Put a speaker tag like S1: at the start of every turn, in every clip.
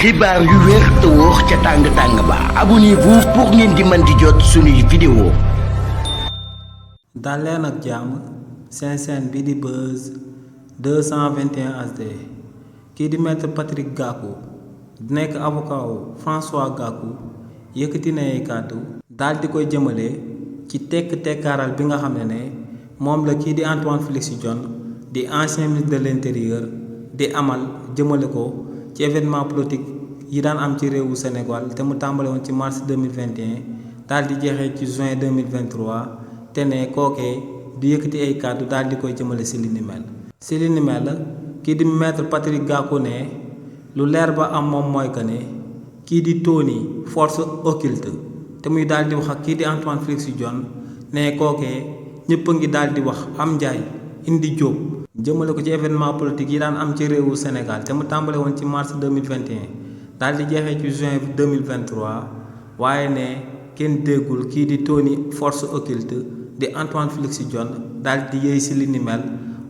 S1: xibaar yu wér te wóor ca tàng ba abonnez-vous pour ngeen di mën di jot suñuy vidéo.
S2: dal leen ak jàmm seen chaîne bi di Buzz 221 HD kii di maître Patrick Gakou nekk avocat wu François Gakou yëkkati na ay kàddu daal di koy jëmale ci tekk-tekkaaral bi nga xam ne moom la kii di Antoine Félix Diome di ancien ministre de l'intérieur di amal jëmale ko ci événement politique yi daan am ci réewu Sénégal te mu tàmbale woon ci mars 2021 daal di jeexee ci juin 2023 te ne kookee di yëkkati ay kàddu daal di koy jëmale si li ni mel. si li ni mel kii di maître Patrick Gakou ne lu leer ba am moom mooy que ne kii di Tony force occulte te muy daal di wax ak kii di Antoine Félix Diome ne kookee ñëpp a ngi daal di wax am njaay indi jóob jëmale ko ci événement politique yi daan am ci réewu Sénégal te mu tàmbale woon ci mars 2021 daal di jeexee ci juin 2023 waaye ne kenn déggul kii di Tony force occulte di Antoine Félix Diome daal di yëy si li ni mel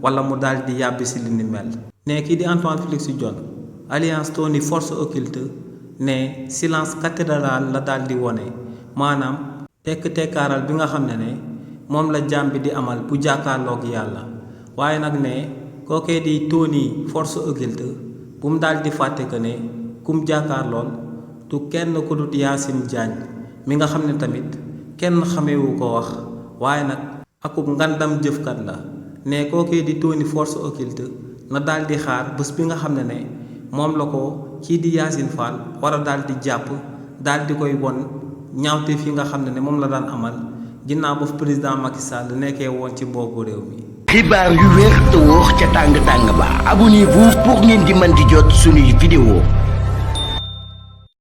S2: wala mu daal di yàbbi si li ni mel. ne kii di Antoine Félix Diome alliance Tony force occulte ne silence cathédral la daal di wone maanaam tekk-tekkaaral bi nga xam ne moom la jaam bi di amal bu jàkkaarloog yàlla. waaye nag ne kookee di Tony force occulte bu mu daal di fàtte que ne kum jàkkaar lool du kenn ku dut Yacine Diagne mi nga xam ne tamit kenn xamewu ko wax waaye nag akub ngandam jëfkat la ne kookee di Tony force occulte na daal di xaar bés bi nga xam ne moom la ko kii di Yacine Fall war a daal di jàpp daal di koy won ñaawte fi nga xam ne moom la daan amal ginnaaw ba président Macky Sall nekkee woon ci boobu réew mi.
S1: xibaar yu wér te wóor ca tàng ba abonnez-vous pour ngeen di mën di jot suñuy vidéo.